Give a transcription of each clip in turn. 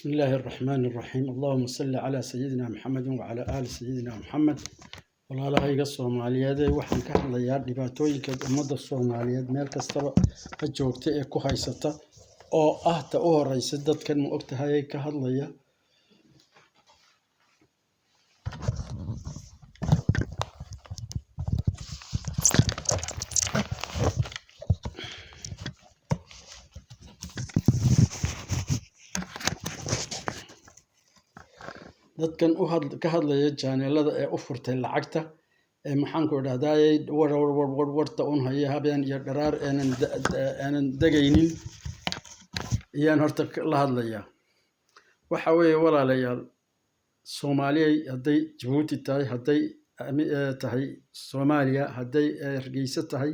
بسم الله الرحمن الرحيم، اللهم صل على سيدنا محمد وعلى آل سيدنا محمد. Walaalahayga Soomaaliyeed, waxaan ka hadlayaa dhibaatooyinka ummadda Soomaaliyeed meel kastaba ha joogta ee ku haysata, oo ah ta u horeysa dadkan, ma ogtahay, ka hadlaya dadkan ka hadlaya jaaneelada ee u furtay lacagta ee, maxaan ku idhahdaayey, war war war war warta un haya habeen iyo dharaar aanan degaynin ayaan horta la hadlayaa. Waxa weeye, walaalayaal, Soomaaliyay, hadday Jabuuti tahay, hadday tahay Soomaaliya, hadday Hargeysa tahay,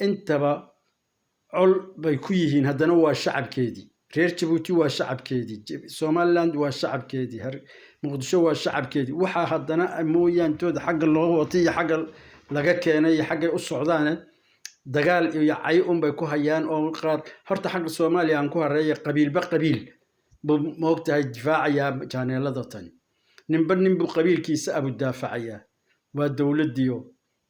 intaba col bay ku yihiin. Haddana waa shacabkeedii. Reer Jabuuti waa shacabkeedii, Somaliland waa shacabkeedii, Muqdisho waa shacabkeedii. Waxaa haddana mooyaantooda xagga loo watay iyo xagga laga keenay iyo xaggay u socdaane dagaal iyo cay unbay ku hayaan. Oo qaar horta xagga Soomaaliya aan ku hareeya, qabiilba qabiil buu, maogtahay, difaacayaa jaaneelada tani. Ninba ninbuu qabiilkiisa abu daafacayaa. Waa dowladdiyo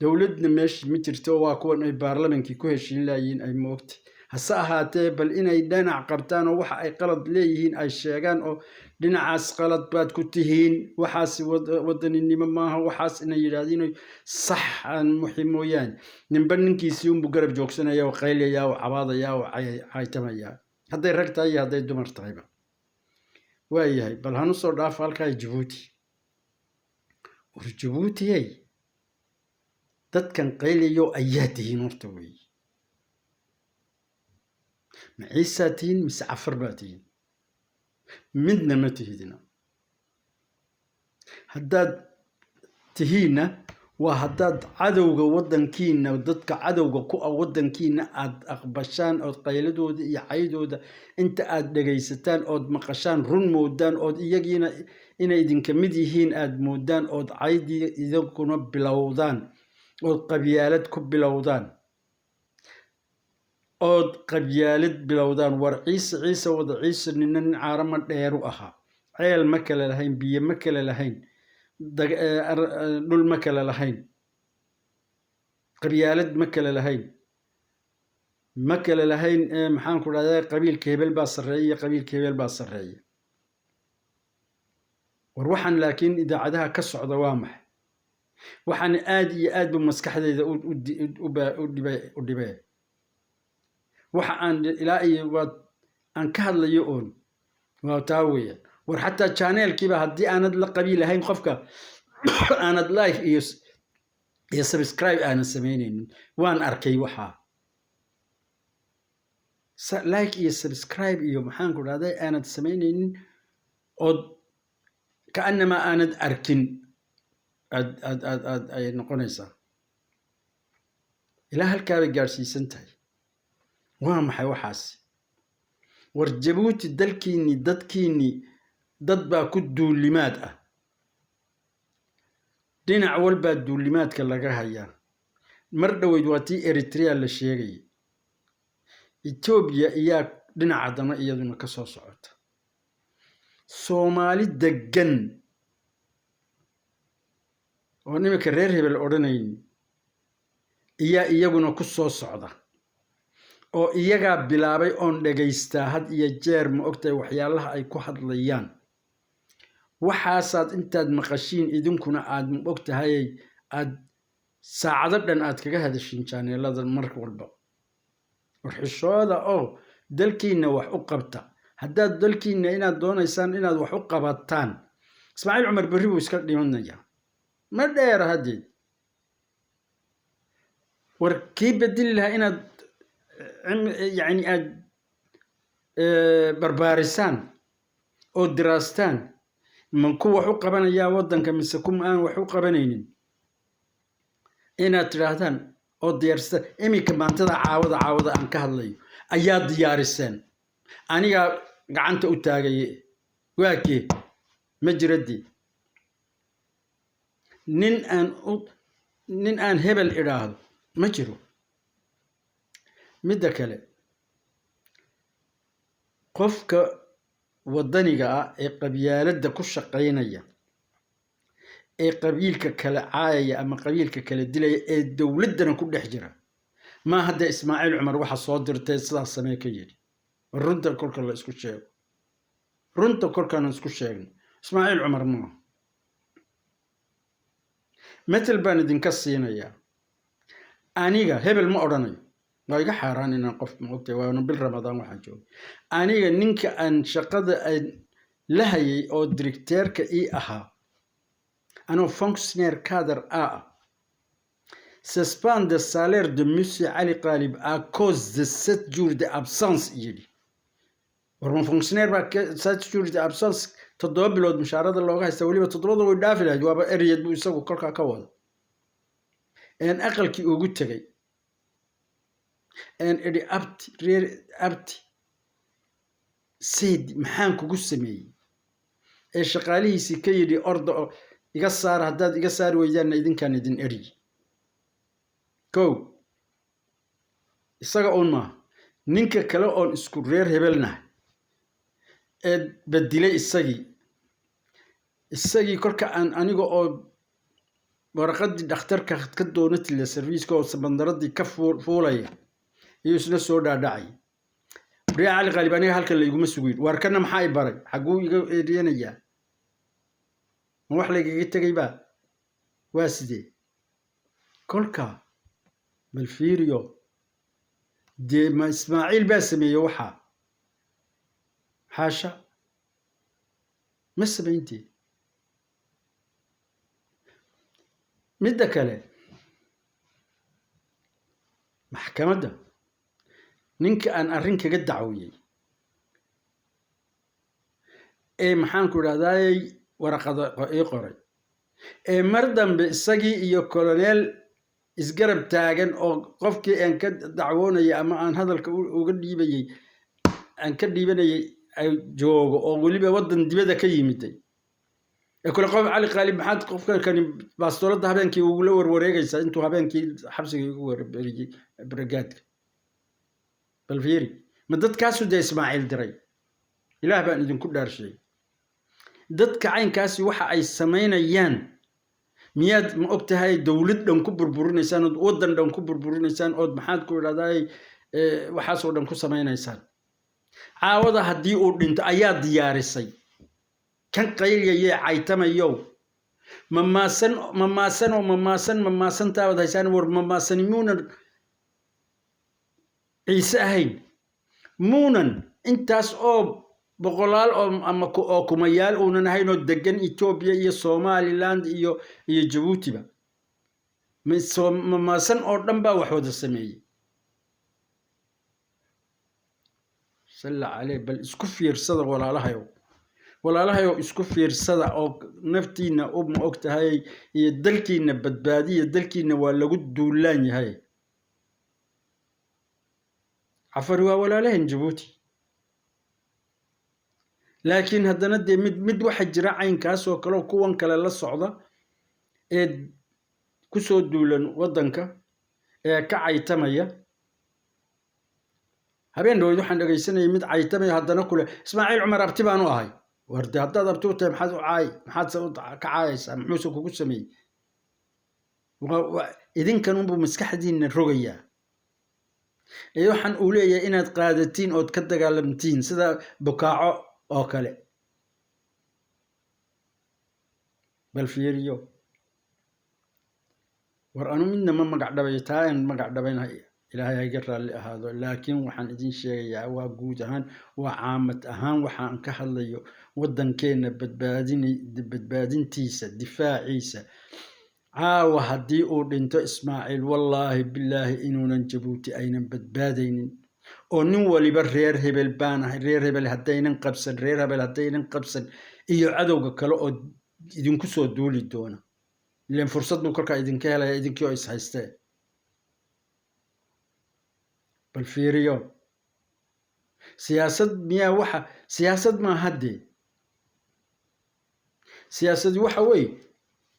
dowladna meesha ma jirto. Waa kuwan ay baarlamankii ku heshiin laayihiin ay, maogtay. Hase ahaatee, bal inay dhinac qabtaan oo waxa ay qalad leeyihiin ay sheegaan, oo dhinacaas qalad baad ku tihiin, waxaas wadaninimo maaha, waxaas inay yidhaahdeen sax aan muxi mooyaane, ninba ninkiisii unbuu garab joogsanaya oo qaylaya oo cabaadaya oo caytamaya, hadday rag tahay iyo hadday dumar tahayba. Waayahay, bal hanu soo dhaafo halkaa Jabuuti. War Jabuutiyey, dadkan qaylayo ayaa tihiin horta weeye? Ma Ciisaa tihiin mise Cafar baa tihiin? Midna ma tihidina. Haddaad tihiinna, waa haddaad cadowga waddankiina, dadka cadowga ku ah waddankiina, aad aqbashaan ood qayladooda iyo caydooda inta aad dhegaysataan ood maqashaan run moodaan, ood iyagiina inay idinka mid yihiin aad moodaan, ood caydii idinkuna bilowdaan, ood qabyaalad ku bilowdaan, ood qabyaalad bilowdaan. War Ciise, Ciise wada Ciise, nina nin caarama dheeru ahaa, ceel ma kale lahayn, biyo ma kale lahayn, dhul ma kale lahayn, qabyaalad ma kale lahayn, ma kale lahayn. Maxaan ku dhahdaa, qabiilka hebel baa sarreeya iyo qabiilka hebel baa sarreeya. War waxaan laakiin idaacadaha ka socda waa maxay? Waxaan aad iyo aad bu maskaxdayda u dhibay. Waxa aan ilaa iyo waa aan ka hadlayo oon waa taa weeyaan. War xataa channelkiiba haddii aanad la qabiil lahayn qofka, aanad like iyo subscribe aanad samaynaynin. Waan arkay waxaa like iyo subscribe iyo, maxaan ku dhahday, aanad samaynaynin, ood kaanamaa aanad arkin aad aad aad aad ay noqonaysaa. Ilaa halkaabay gaadhsiisan tahay. Waa maxay waxaasi? War Jabuuti, dalkiinii, dadkiinii, dad baa ku duulimaad ah. Dhinac walbaa duulimaadka laga hayaa. Mar dhoweyd waa tii Eritrea la sheegayay. Etoobiya iyaa dhinaca dama iyaduna ka soo socota. Soomaali deggan oo iminka reer hebel odhanayn iyaa iyaguna ku soo socda, oo iyagaa bilaabay oon dhagaystaa had iyo jeer, ma ogtahay, waxyaalaha ay ku hadlayaan. Waxaasaad intaad maqashiin idinkuna aad, ma ogtahay, aad saacado dhan aad kaga hadashiin jaaneelada mar walba. War xishooda oo dalkiina wax u qabta. Haddaad dalkiina inaad doonaysaan inaad wax u qabataan, Ismaaciil Cumar berri buu iska dhimanayaa, ma dheera haddeed. War kii bedeli lahaa inaad yacni aad barbaarisaan oo diraastaan, ma ku wax u qabanayaa waddanka mise kuma aan wax u qabanaynin, inaad tidhaahdaan oo diyaarsataan. Iminka maantada caawada aan ka hadlayo ayaa diyaariseen. Anigaa gacanta u taagaye, waa kee? Ma jiradii nin aan hebel idhaahdo ma jiro. Midda kale, qofka Wadaniga ah ee qabyaaladda ku shaqaynaya, ee qabiilka kala caayaya ama qabiilka kala dilaya, ee dowladdana ku dhex jira, ma hadda Ismaaciil Cumar waxa soo dirtay sidaas samee ka yidhi. Runta kolka la isku sheego, runta kolkaan isku sheegno, Ismaaciil Cumar maaha. Metel baan idinka siinayaa. Aniga hebel ma odhanayo, waa iga xaaraan inaan qof, ma ogtahay, waana bil Ramadaan waxaan joogay. Aniga ninka aan shaqada aan la hayay oo directeurka ii ahaa, anoo fonctionnaire cadre ah, suspend de salaire de monsieur Ali Qalib à cause de 7 jours de absence yidhi. War ma fonctionnaire baa 7 jours de absence 7 bilood mushaarada looga haysta? Weliba toddobada way dhaafi lahayd, waaba eryad buu isagu kolkaa ka wada. Een aqalkii ugu tegay een idhi, "Abti, reer abti seyd, maxaan kugu sameeyey?" Ee shaqaalihiisii ka yidhi, "Orda oo iga saara, haddaad iga saari weydaanna idinkaan idin eryi." Kow, isaga uun maaha. Ninka kale oon isku reer hebelnahay ee bedilay isagii kolka aan aniga oo waraqadii dhakhtarka ka doonatila serviceka oo bandaradii ka fuulaya iyo isla soo dhaadhacay, "Riyaa Cali Qaalib, aniga halkan layguma sugayn." Waar kana maxaa i baray? Xaguu iga eriyanayaa? Ma wax laygaga tegay baa? Waa sidee kolka? Bal fiiriyo dee, ma Ismaaciil baa sameeyey waxaa? Xaasha, ma samayntii. Midda kale, maxkamadda ninka aan arrin kaga dacwiyey ee, maxaan ku idhahdaayey, waraqada ii qoray, ee mar dambe isagii iyo koloneel isgarab taagan oo qofkii aan ka dacwoonayay ama aan hadalka uga dhiibayey, aan ka dhiibanayay, ay joogo oo weliba waddan dibadda ka yimiday, ee kule, "Qof Cali Qaalib, maxaad qofka kani baastooladda habeenkii ugula warwareegaysaa?" Intuu habeenkii xabsiga igu warberiyey brigade-ka. Bal fiiri, ma dadkaasu dee Ismaaciil diray? Ilaah baan idinku dhaarshay, dadka caynkaasi waxa ay samaynayaan miyaad, ma og tahay, dowlad dhan ku burburinaysaan ood waddan dhan ku burburinaysaan ood, maxaad ku idhahdaay, waxaasoo dhan ku samaynaysaan? Caawada haddii uu dhinto ayaa diyaarisay kan qaylyayee caytamayow. Mamaasan, mamaasan oo mamaasan, mamaasantaabad haysaan. War mamaasani muunan Ciise ahayn? Muunan intaas oo boqolaal oo ama oo kumayaal uunan ahayn oo degan Etoobiya iyo Somaliland iyo Jabuutiba? Mamaasan oo dhan baa wax wada sameeyey. Salla caleyh. Bal isku fiirsada, walaalahayow, walaalahayow, isku fiirsada oo naftiina u, ma og tahay, iyo dalkiina badbaadiya. Dalkiina waa lagu duulaan yahay. Cafari waa walaalahan Jabuuti, laakiin haddana dee mid waxa jira caynkaas oo kale oo kuwan kale la socda ee kusoo duulan waddanka ee ka caytamaya. Habeen dhaweyd waxaan dhegaysanayay mid caytamaya, haddana kule, "Ismaaciil Cumar abti baan u ahay." War dee haddaad abti u tahay, maxaad u caayi? Maxaad se ka caayaysaa? Muxuuse kugu sameeyey? Idinkan unbuu maskaxdiina rogayaa ee waxaan uu leeyahay inaad qaadatiin ood ka dagaalamtiin sida bukaaco oo kale. Bal fiiriyo. War anu midna ma magac dhabayo, taa aan magac dhabaynahay Ilaahay ha iga raalli ahaado, laakiin waxaan idin sheegayaa waa guud ahaan, waa caamad ahaan waxaan ka hadlayo waddankeenna badbaadintiisa, difaaciisa. Caawa haddii uu dhinto Ismaaciil, wallaahi bilaahi inuunan Jabuuti aynan badbaadaynin, oo nin waliba reer hebel baan ahay, reer hebel haddaynan qabsan, reer hebel haddaynan qabsan, iyo cadowga kale oo idinku soo duuli doona. Ileen fursad buu kolkaa idinka helaya, idinkii oo is haystee. Bal fiiriyo, siyaasad miyaa? Waxa siyaasad maa haddee. Siyaasadi waxa weeye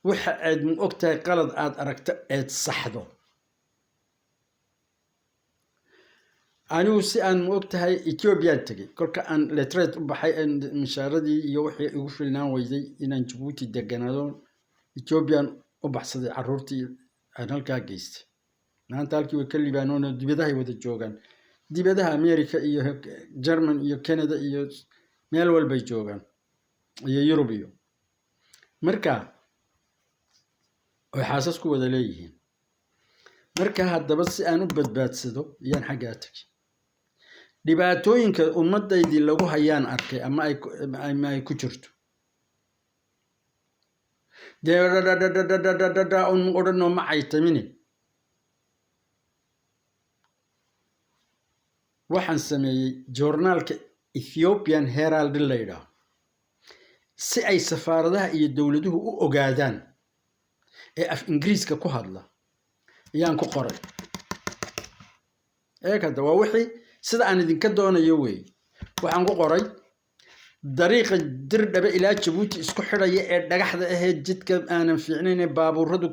waxa aad, ma og tahay, qalad aad aragto eed saxdo. Anigu si aan, ma og tahay, Ethiopiaan tegey. Kolka aan retraite u baxay, mishaaradii iyo wixii igu filnaan weyday inaan Jabuuti deganaado, Ethiopian u baxsaday. Carruurtii aan halkaa geystay maanta halkii way ka libaanoon, dibadahay wada joogaan, dibadaha America iyo German iyo Canada iyo meel walbay joogaan iyo Yurub iyo marka oy xaasas ku wada leeyihiin. Marka haddaba si aan u badbaadsado ayaan xaggaa tegey. Dhibaatooyinka ummadaydii lagu hayaan arkay ama ay ku jirto, dee dhadhadhadhadhadhadha un odhanoo ma caytamine. Waxaan sameeyey joornaalka Ethiopian Herald la yidhaaho, si ay safaaradaha iyo dowladuhu u ogaadaan ee af Ingiriiska ku hadla ayaan ku qoray. Eeg hadda, waa wixii sida aan idinka doonayo weeye. Waxaan ku qoray dariiqa Dirdhabe ilaa Jabuuti isku xidhaya ee dhagaxda ahayd, jidka aanan fiicnayn ee baabuuradu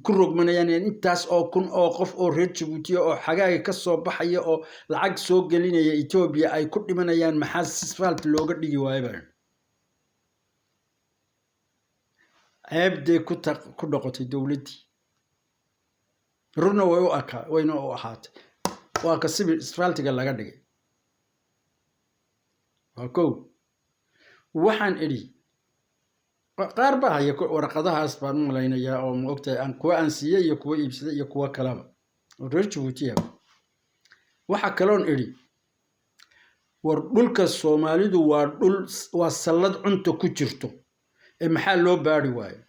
ku rogmanayaan, intaas oo kun oo qof oo reer Jabuutiya oo xagaaga ka soo baxaya oo lacag soo gelinaya Etoobiya ay ku dhimanayaan, maxaa asphalt looga dhigi waayo? Baan ceebdee ku noqotay dowladdii. Runa way u akaa, wayna u ahaatay. Waa ka sibil asfaltiga laga dhigay. Waa kow. Waxaan idhi qaar baa haya warqadahaas baan u malaynayaa oo, ma ogtahay, aan kuwa aan siiyey iyo kuwa iibsaday iyo kuwa kaleba oo reer Jabuutiya. Waxa kaloon idhi, war dhulka Soomaalidu waa dhul, waa sallad cunta ku jirto ee maxaa loo baari waayo?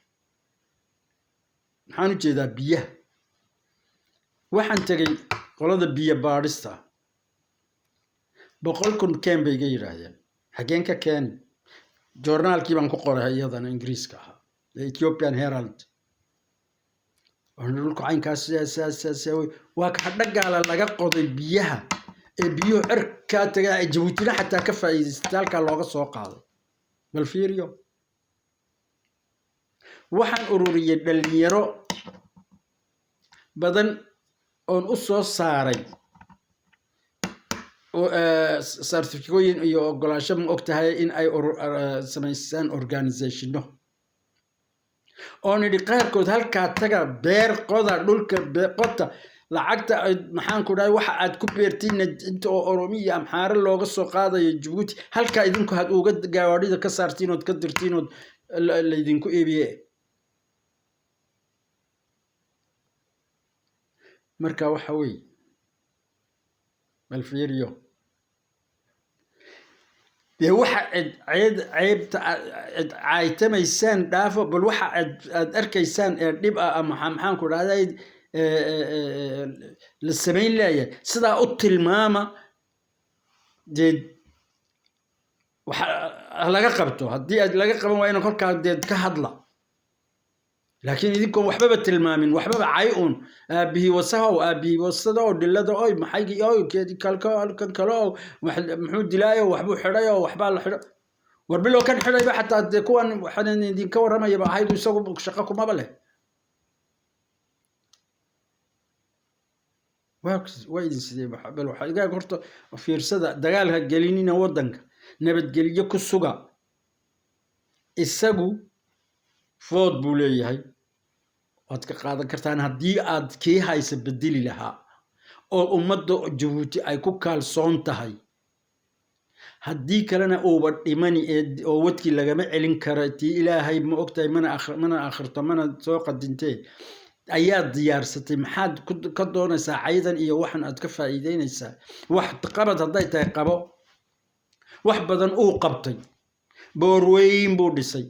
Maxaan u jeedaa biyaha. Waxaan tegey qolada biyo baadhista. 100,000 keen bay iga yidhaahdeen. Xaggeen ka keeni? Joornaalkii baan ku qoray iyadana Ingiriiska ahaa ee Ethiopian Herald. Dhulka caynkaas sidaa wey. Waa ka dhagaala laga qoday biyaha ee biyuhu cirkaa tagaa ee Jabuutina xataa ka faa'iidaystay, halkaa looga soo qaaday. Bal fiiriyo. Waxaan ururiyey dhalinyaro badan oon u soo saaray sartifikooyin iyo ogolaansho, ma og tahay, in ay samaystaan organizationo, oon idhi qaarkood halkaa taga, beer qoda, dhulka qota, lacagta maxaan ku dhahay, waxa aad ku beertiinna inta oo Oromiya iyo Amxaare looga soo qaadayo Jabuuti, halkaa idinku had uga gawaadhida ka saartiin ood ka dirtiin ood laydinku iibiye. Marka waxa weeye, bal fiiriyo dee, waxa cid ceed ceebta cid caaytamaysaan dhaafo. Bal waxa aad arkaysaan ee dhib ah ama maxaan ku dhahday la samayn leeyahay, sidaa u tilmaama dee, waxa ha laga qabto. Haddii aad laga qaban waayana, kolkaa dee ka hadla. Laakiin idinkoon waxbaba tilmaamin, waxbaba cay uun, aabihii wasahow, aabihii wasada oo dhilada oy, maxaygii oy, kan kale oo muxuu dilaayo, waxbuu xidhay oo waxbaa la xidho. War bilow kan xidhayba xataa dee kuwan waxaan idinka warramayaba ahayd, isagu shaqo kumaba leh. Waa idin sidee? Bal waxaa iga horta fiirsada, dagaalka gelinina waddanka, nabadgelyo ku suga. Isagu food buu leeyahay, waad ka qaadan kartaan haddii aad kii haysa bedeli lahaa oo ummadda Jabuuti ay ku kalsoon tahay. Haddii kalena uuba dhimani ee oo wadkii lagama celin kara tii Ilaahay, ma ogtahay, mana akhirto mana soo qadintee ayaad diyaarsatay. Maxaad ka doonaysaa caydan iyo waxan aad ka faa'iideynaysaa? Wax qabad hadday tahay qabo. Wax badan uu qabtay, boor weyn buu dhisay.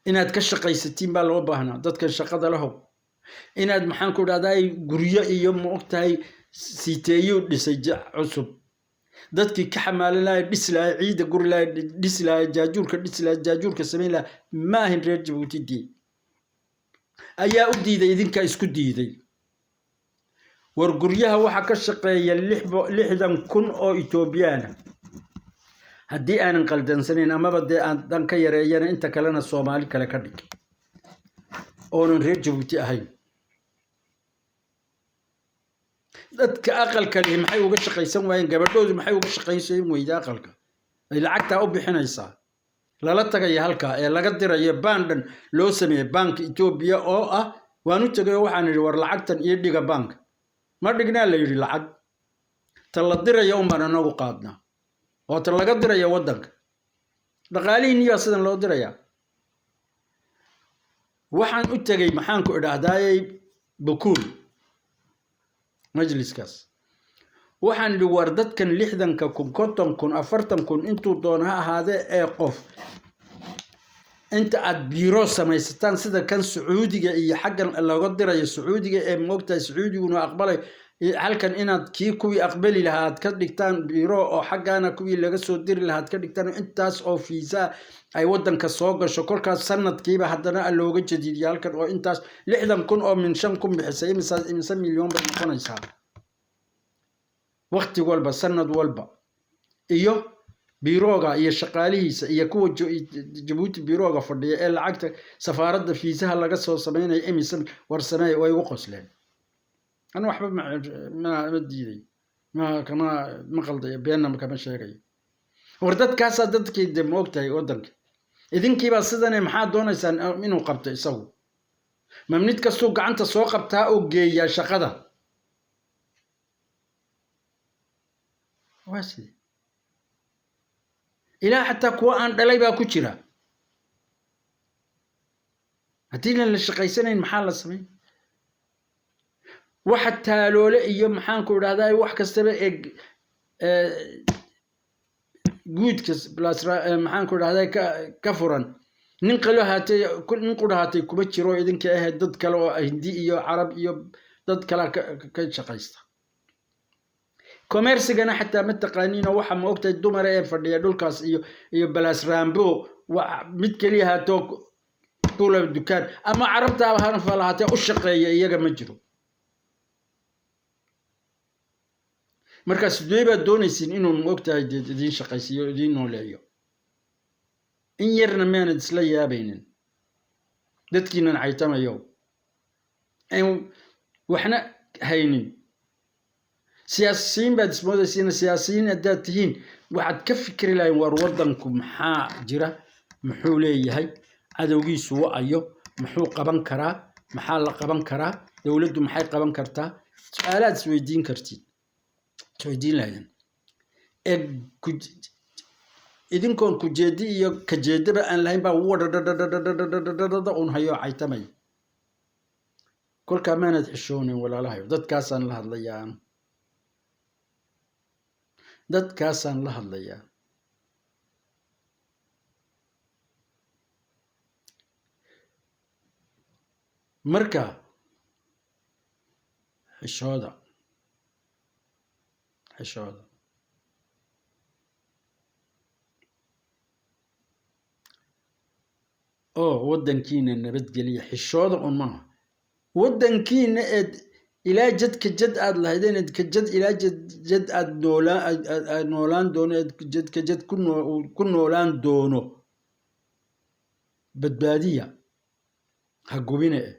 Inaad ka shaqaysatiin baa loo baahnaa dadkan shaqada lahow. Inaad, maxaan ku dhahday, guryo iyo, ma ogtahay, siteeyo dhisay cusub, dadkii ka xamaalin lahay, dhisi lahay, ciidda guri lahay, dhisi lahay, jaajuurka dhisi lahay, jaajuurka samayn lahay, ma ahin reer Jabuuti dii ayaa u diiday, idinkaa isku diiday. War guryaha waxaa ka shaqeeya 60,000 oo Etoobiyaana, haddii aanan qaldansanayn, amaba dee aan dan ka yareeyana, inta kalena Soomaali kale ka dhig oonan reer Jabuuti ahayn. Dadka aqalka lihi maxay uga shaqaysan waayeen? Gabadhoodu maxay uga shaqaysan weyda aqalka ay lacagtaa u bixinaysaa lala tagaya halkaa ee laga dirayo? Baan dhan loo sameeyey bank Etoobiya oo ah. Waan u tegay oo waxaan idhi, "War lacagtan ii dhiga bank." "Ma dhignaa," la yidhi. "Lacag ta la diraya un baan anagu qaadnaa oo ta laga diraya waddanka." Dhaqaalihiinniyaa sidan loo dirayaa. Waxaan u tegey, maxaan ku idhaahdaayey, Bukuul majliskaas. Waxaan idhi, "War dadkan 60,000, 50,000, 40,000, intuu doona ha ahaadee ee qof, inta aad biiro samaysataan sida kan Sacuudiga iyo xaggan looga dirayo Sacuudiga ee moogtahay Sacuudiguna aqbalay halkan, inaad kii kuwii aqbali lahaa aad ka dhigtaan biiro oo xaggaana kuwii laga soo diri lahaa aad ka dhigtaan, intaas oo fiisa ay waddanka soo gasho, kolkaas sanadkiiba haddana looga jadiidiyo halkan, oo intaas 60,000 oo min 5,000 bixisay imise milyan bay noqonaysaa waqti walba, sanad walba?" Iyo biirooga iyo shaqaalihiisa iyo kuwa Jabuuti biirooga fadhiya ee lacagta safaaradda fiisaha laga soo samaynayo imise? War sameey. Way igu qosleen. Ana waxba ma diiday, ma kama ma qaldayo, beenna kama sheegayo. War dadkaasaa dadkii de ma ogtahay waddanka. Idinkiibaa sidane, maxaa doonaysaan inuu qabto isagu? Ma mid kastuu gacanta soo qabtaa oo geeyaa shaqada? Waa sidee? Ilaa xataa kuwa aan dhalay baa ku jira. Haddii la shaqaysanayn, maxaa la samayn? Waxa taaloole iyo maxaan ku idhahdaa, wax kastaba ee guudka maxaan ku idhahdaa ka furan, nin qalo haatay, nin qura haatay kuma jiro idinka ahayd. Dad kale oo Hindi iyo Carab iyo dad kale ka shaqaysta. Commercigana xataa ma taqaaniino. Waxa ma ogtahay dumara ee fadhiya dhulkaas iyo Balaas Rambo mid keliya haatoo kula dukaan ama Carabtaaba ha lahaatee u shaqeeya iyaga ma jiro. Marka sidee baad doonaysiin inuu ma ogtahay idiin shaqaysiiyo, idiin nooleeyo? In yarna maanad isla yaabaynin dadkiinan caytamayo waxna haynin. Siyaasiyiin baad ismoodaysiin. Siyaasiyiin haddaad tihiin, waxaad ka fikri lahayn, war waddanku maxaa jira, muxuu leeyahay, cadowgiisu wa'ayo, muxuu qaban karaa, maxaa la qaban karaa, dowladdu maxay qaban kartaa? Su-aalaad isweydiin kartid, isweydiin lahayn ee idinkoon kujeedi iyo kajeedaba aan lahayn baa wadhadhadhadhadhadhadhada un hayo caytamay. Kolkaa maanad xishoonin, walaalahayo. Dadkaasaan la hadlayaa, dadkaasaan la hadlayaa. Marka xishooda, xishooda. Oo waddankiina nabadgeliya. Xishooda un maaha, waddankiina eed ilaa jadka jad aad lahaydeen, eed ka jad ilaa jad jad aad noolaan, aad noolaan doono, eed jadka jad ku noolaan doono, badbaadiya, ha gubine. Eh,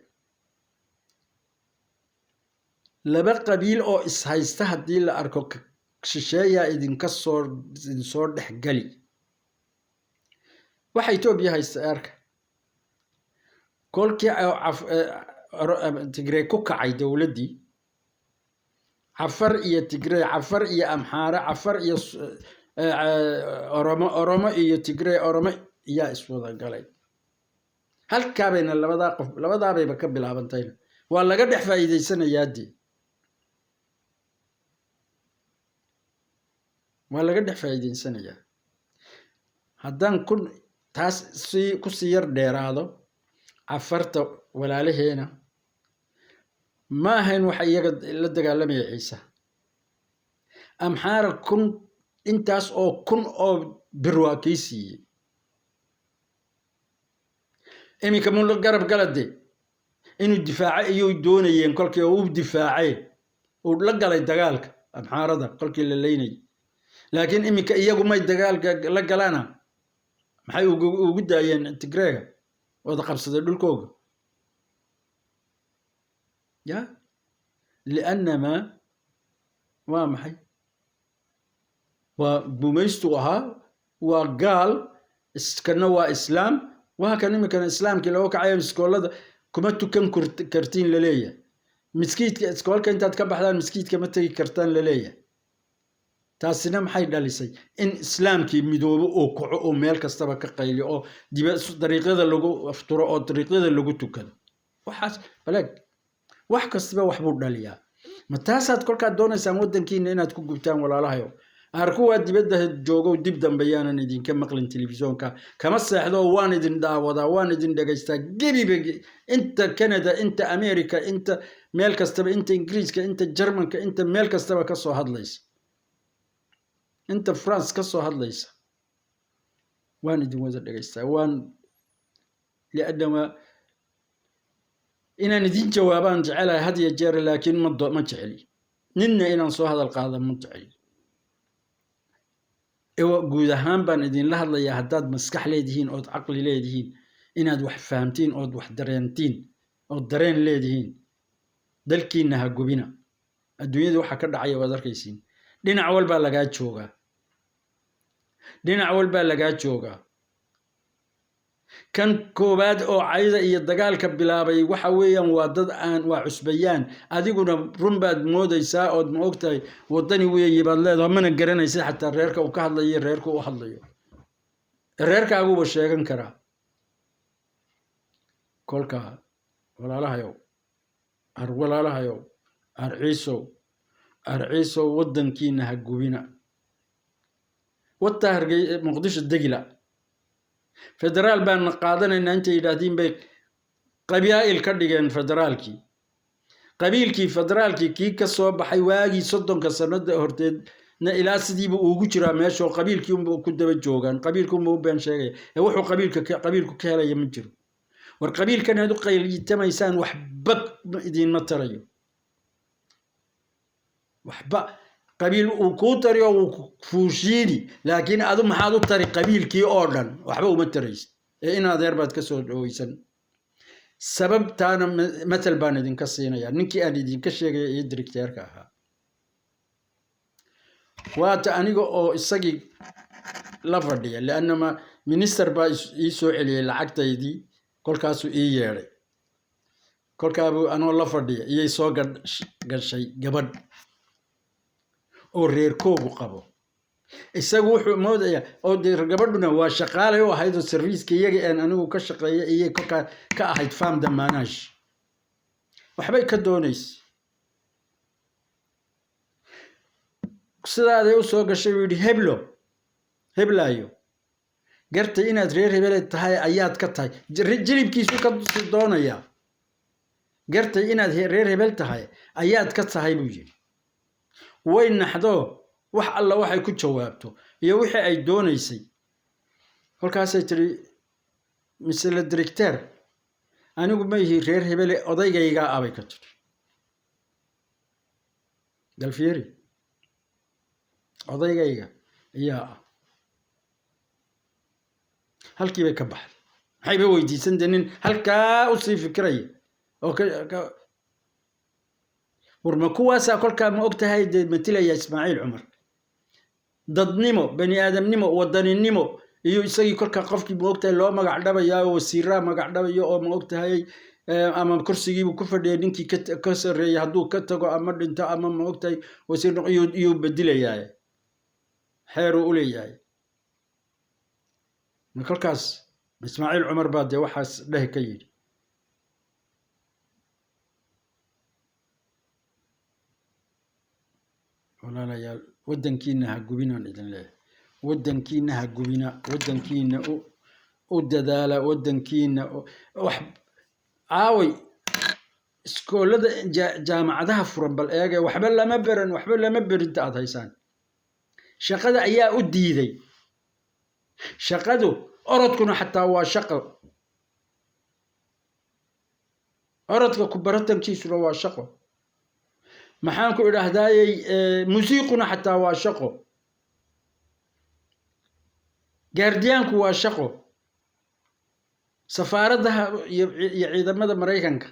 laba qabiil oo ishaysta haddii la arko, shisheeyaa idinka soo idinsoo dhex gali. Waxa Etoobiya haysta arka. Kolkii Tigrey ku kacay dowladdii, Cafar iyo Tigrey, Cafar iyo Amxaare, Cafar iyo Oromo, Oromo iyo Tigrey, Oromo iyaa iswada galay. Halkaabayna labadaa qof labadaabayba ka bilaabantayna waa laga dhex faa'iidaysanayaa dee, waa laga dhex faa'iidaysanayaa. Haddaan ku taas sii kusii yar dheeraado, Cafarta walaalaheena ma ahayn waxa iyaga la dagaalamaya Ciise. Amxaara kun intaas oo kun oo bir waa kii siiyey. Iminka mu garab galade inuu difaaco iyuu doonayeen. Kolkii uu difaacay, uu la galay dagaalka Amxaarada kolkii la leynayay, laakiin iminka iyagu may dagaalka la galaana. Maxay ugu daayeen Tigreega wada qabsaday dhulkooga? Ya liannama Waa maxay? Waa gumaystu ahaa, waa gaal, iskana waa islaam. Waa kan iminkana islaamkii looga kacayo, iskoolada kuma tukan kartiin laleeyahay, miskiidka iskoolka intaad ka baxdaan miskiidka ma tegi kartaan laleeyahay. Taasina maxay dhalisay? In islaamkii midoobo oo kaco oo meel kastaba ka qayliyo oo dariiqyada lagu afturo oo dariiqyada lagu tukado. Waxaas baleeg, wax kastaba wax buu dhaliyaa. Ma taasaad kolkaad doonaysaan waddankiina inaad ku gubtaan? Walaalahayo, kuwaa dibadda joogow, dib dambe yaanan idinka maqlin telefishoonka. Kama seexdo, waan idin daawadaa, waan idin dhegaystaa gebiba, inta Canada, inta America, inta meel kastaba, inta Ingiriiska, inta Jarmanka, inta meel kastaba ka soo hadlaysa, inta France ka soo hadlaysa, waan idin wada dhegaystaa. Waan liannama inaan idin jawaabaan jecelahay had iyo jeer, laakiin ma jeceli ninna inaan soo hadal qaada, ma jeceli. Guud ahaan baan idinla hadlayaa. Haddaad maskax leedihiin ood caqli leedihiin, inaad wax fahamtiin ood wax dareentiin ood dareen leedihiin, dalkiina ha gubina. Adduunyada waxa ka dhacaya waad arkaysiin. Dhinac walbaa lagaa joogaa, dhinac walbaa lagaa joogaa. Kan koowaad oo cayda iyo dagaalka bilaabay waxa weeyaan waa dad aan waa cusbayaan. Adiguna run baad moodaysaa ood ma ogtahay waddani weeye baad leedahay, mana garanaysid xataa reerka uu ka hadlayo, reerka u hadlayo, reerkaaguba sheegan karaa. Kolka walaalahayow, ar walaalahayow, ar Ciisow, ar Ciisow, waddankiina ha gubina. Wataa Hargey, Muqdisho degila, federaal baana qaadanaynaa intay yidhaahdiin bay qabaa'il ka dhigeen federaalkii, qabiilkii federaalkii kii ka soo baxay waagii 30-ka sanada horteedna ilaa sidiiba ugu jiraa meesha, oo qabiilkii unba ku daba joogaan, qabiilkii unba u been sheegaya ee wuxuu qabiilku ka helaya ma jiro. War qabiilkan aad u qaylitamaysaan waxba idinma tarayo, waxba qabiil uu kuu tariyo uu fuushiini, laakiin adu maxaad u tari? Qabiilkii oo dhan waxba uma taraysid ee in adeer baad ka soo dhaweysan. Sababtaana matal baan idinka siinaya. Ninkii aan idinka sheegaya iyo directeerka ahaa waata aniga oo isagii la fadhiya, liannama minister baa ii soo celiyey lacagtaydii. Kolkaasuu ii yeedhay, kolkaabuu anoo la fadhiya iyay soo gashay gabadh oo reerkoogu qabo. Isagu wuxuu moodayaa oo dee gabadhuna waa shaqaalay u ahayd oo serviceka iyaga aan anigu ka shaqeeya iyay kolkaa ka ahayd femme de ménage, waxbay ka doonaysa. Sidaaday u soo gashay buu yidhi, "Heblo, heblaayo, gartay inaad reer hebele tahay ayaad ka tahay." Jilibkiisu ka doonayaa. "Gartay inaad reer hebel tahay ayaad ka tahay," buu yidhi. Way naxdo, wax alla waxay ku jawaabto iyo wixii ay doonaysay. Kolkaasay tiri, "Monsieur le directeur, anigu ma ihi reer hebele, odaygaygaa abay ka tiri." Galfiiri, "Odaygayga ayaa ah." Halkii bay ka baxday. Maxayba weydiisan dee nin halkaa usii fikiraya oo war ma kuwaasaa kolkaa ma og tahay dee matilaya Ismaaciil Cumar dadnimo, bani aadamnimo, wadaninimo iyo isagii kolkaa qofkii ma og tahay loo magac dhabayaa oo wasiiraa magac dhabayo oo ma og tahay ama kursigiibuu ku fadhiyay ninkii ka sarreeyay hadduu ka tago ama dhinto ama ma og tahay wasiir iyuu bedilayaa, xeeruu u leeyahay. Ma kolkaas Ismaaciil Cumar baa dee waxaas dheh ka yidhi? Walaalayaal, waddankiina ha gubinaan idin leeyahay. Waddankiina ha gubina, waddankiina u dadaala, waddankiina wax aaway. Iskoolada jaamacadaha furan bal eege, waxba lama beran, waxba lama berinta aad haysaan. Shaqada ayaa u diiday shaqadu, orodkuna xataa waa shaqo, orodka ku baratankiisuna waa shaqo, maxaan ku idhaahdayey, musiiquna xataa waa shaqo, gaardiyaanku waa shaqo, safaaradaha iyo ciidamada Maraykanka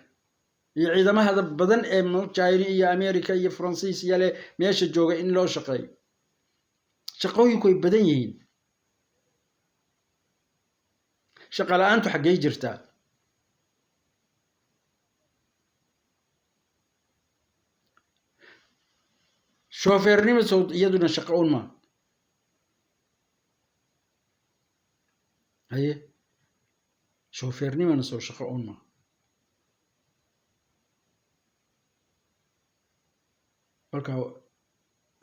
Iyo ciidamada badan ee China iyo America iyo Faransiis iyo leh meesha jooga in loo shaqeeyo. Shaqooyinku way badan yihiin. Shaqa la'aantu xaggey jirtaa? Shoofeernimo sow iyaduna shaqo un maa? Haye, shoofeernimona soo shaqo un maa? Kolkaa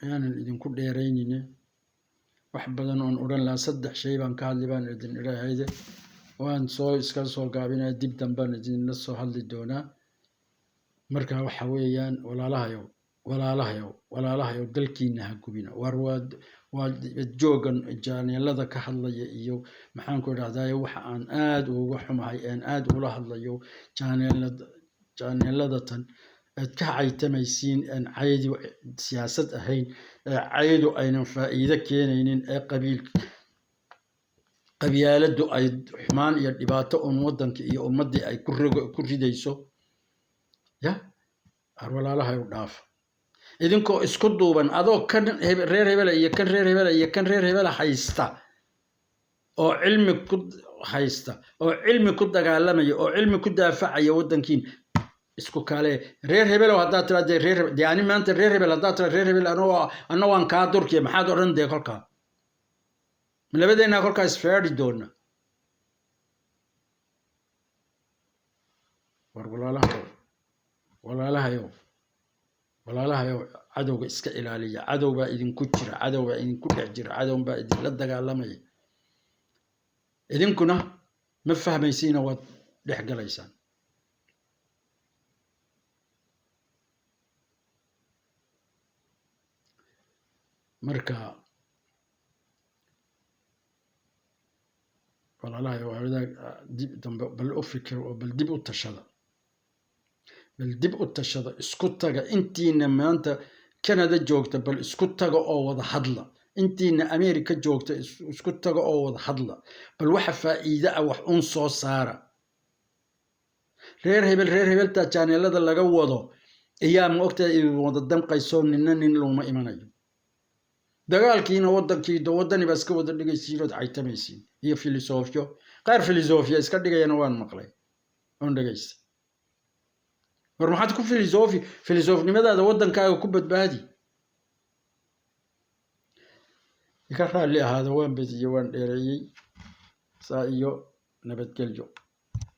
ayaanan idinku dheeraynine, wax badan oon odhan lahaa, 3 shay baan ka hadli baan idin idhaahayde, waan soo iska soo gaabinaya, dib dambaan idinla soo hadli doonaa. Marka waxa weeyaan, walaalahayow, walaalahayow, walaalahayow, dalkiina ha gubina. War waa joogan jaaneelada ka hadlaya iyo maxaan ku idhahdaye, waxa aan aad uga xumahay een aad ula hadlayo jaaneelada tan aad ka caytamaysiin, aan caydu siyaasad ahayn, ee caydu aynan faa'iido keenaynin, ee qabyaaladdu ay xumaan iyo dhibaato un waddanka iyo ummaddii ay ku ridayso. Ya ar walaalahayow, dhaafa. Idinkoo isku duuban, adoo kan reer hebela iyo kan reer hebela iyo kan reer hebela haysta, oo cilmi ku haysta, oo cilmi ku dagaalamaya, oo cilmi ku daafacaya waddankiin, isku kale reer hebelow haddaad tiraa dee reer dee ani maanta reer hebel haddaad tiraa reer hebel, anoo anna waan kaa durkiya, maxaad odhan dee? Kolkaa labadeennaa kolkaa isfeedhi doona. War walaalahayow, walaalahayow, walaalahayow, cadowga iska ilaaliya. Cadow baa idinku jira, cadow baa idinku dhex jira, cadow baa idinla dagaalamaya. Idinkuna ma fahmaysiina, waad dhex galaysaan. Marka walaalahayow, wadaag dib dambe bal u fikir oo bal dib u tashada, bal dib u tashada, isku taga. Intiina maanta Canada joogta, bal isku taga oo wada hadla. Intiina America joogta, isku taga oo wada hadla. Bal waxa faa'iide ah wax un soo saara. Reer hebel, reer hebelta jaaneelada laga wado ayaa ma ogtahay idin wada damqayso, nina nin looma imanayo. Dagaalkiina wadankii waddani baa iska wada dhigaysiin ood caytamaysiin iyo filosofiyo. Qaar filosofiya iska dhigayana waan maqlay oon dhegaysta. War maxaad ku filosofi? Filosofnimadaada waddankaaga ku badbaadi. Iga raalli ahaada, waan bediyey, waan dheereeyey. Saa iyo nabadgelyo.